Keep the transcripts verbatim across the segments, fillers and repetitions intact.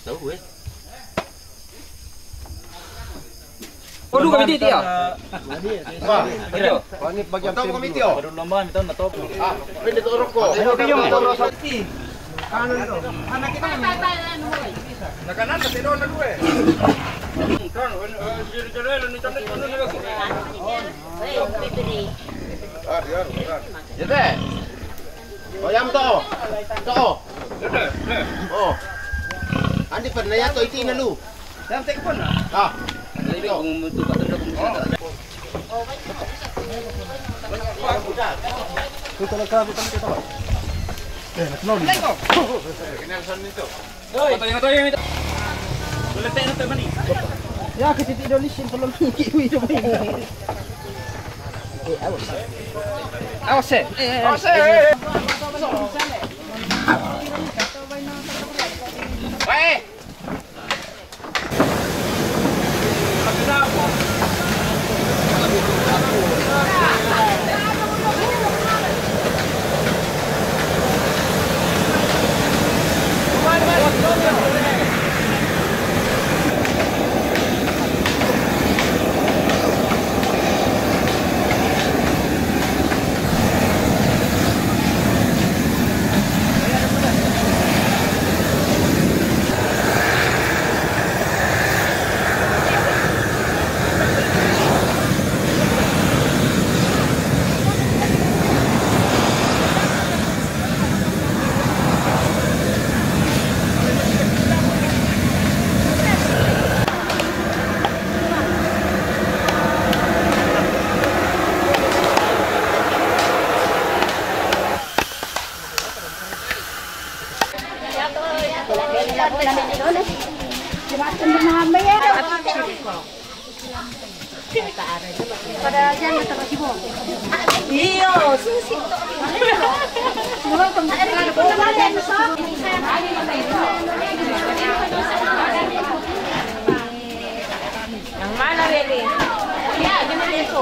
Tahu, eh. Oh, dua kami dia. Wah, ini bagian tim dulu. Baru lomba, minta na top. Ah, ini tuh rokok. Ayo, ayo, ayo. Anak kita. Nakanan, kasi doon na dua, eh. Kan, eh, si Richard, eh, ni Tony, ano na lang. Ah, yan, yan. Yan, eh. O, yan to. To. Oh. Andi pa na yato, iti na lu. Yan, take po na. Ah. Ito. Kung mutu ka, tanda kung mutu ka. Ito na ka, ito na ka. Eh, nasunod. Kinalsan nito. Hoy, tayo na tayo. Wala tayo na tayo, mali. Ya, kasi ti doli sin pala ng kiwi na ba yun? Eh, awas. Awas, eh. Eh, eh, awas, eh. Eh. Iyo, susi. Yang mana, Rere? Ya, dia mana itu?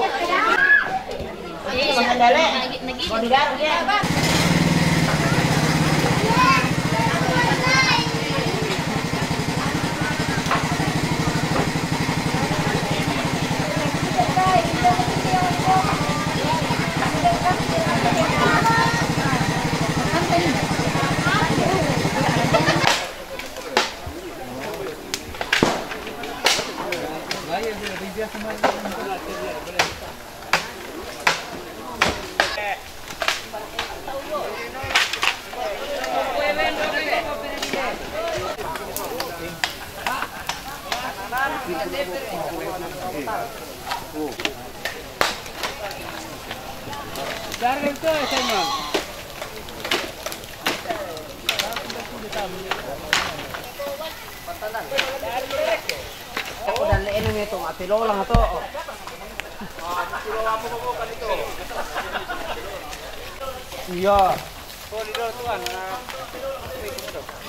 Ako dan le eneng ito, nga pilo lang ito. Iya.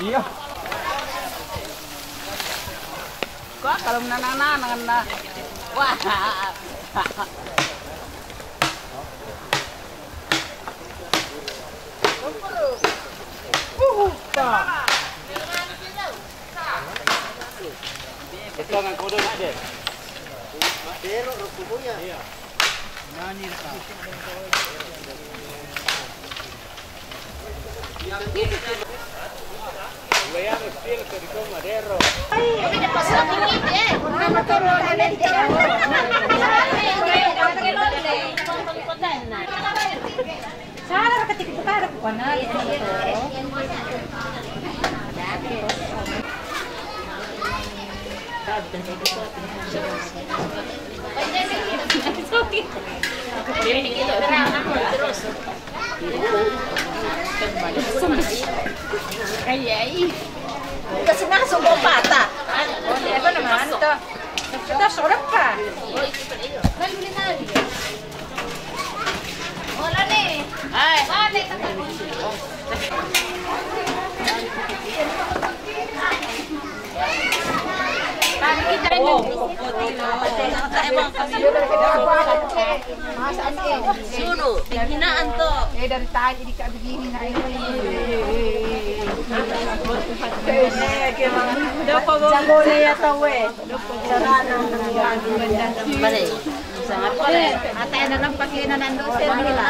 Iya. Kok kalau menanam-nanam na. Wah. Ito ang kodo na din. Madero, ro kumuya. Iya. Nani ka? Wala yan, still, sa dito, Madero. Ay, hindi pa sa akin, eh. Wala na to, wala na dito. Sara ka tikit ka ra ko na. Ay, ay. Kasi nasubo pa ta. Ito naman, ito. Ito, sarap pa. Ay. Suno, tighinaan to. Eh, dari tayo, hindi ka bigyan na. Jagone ya tawe. Pare. Ate na lang pakina nando sa nila.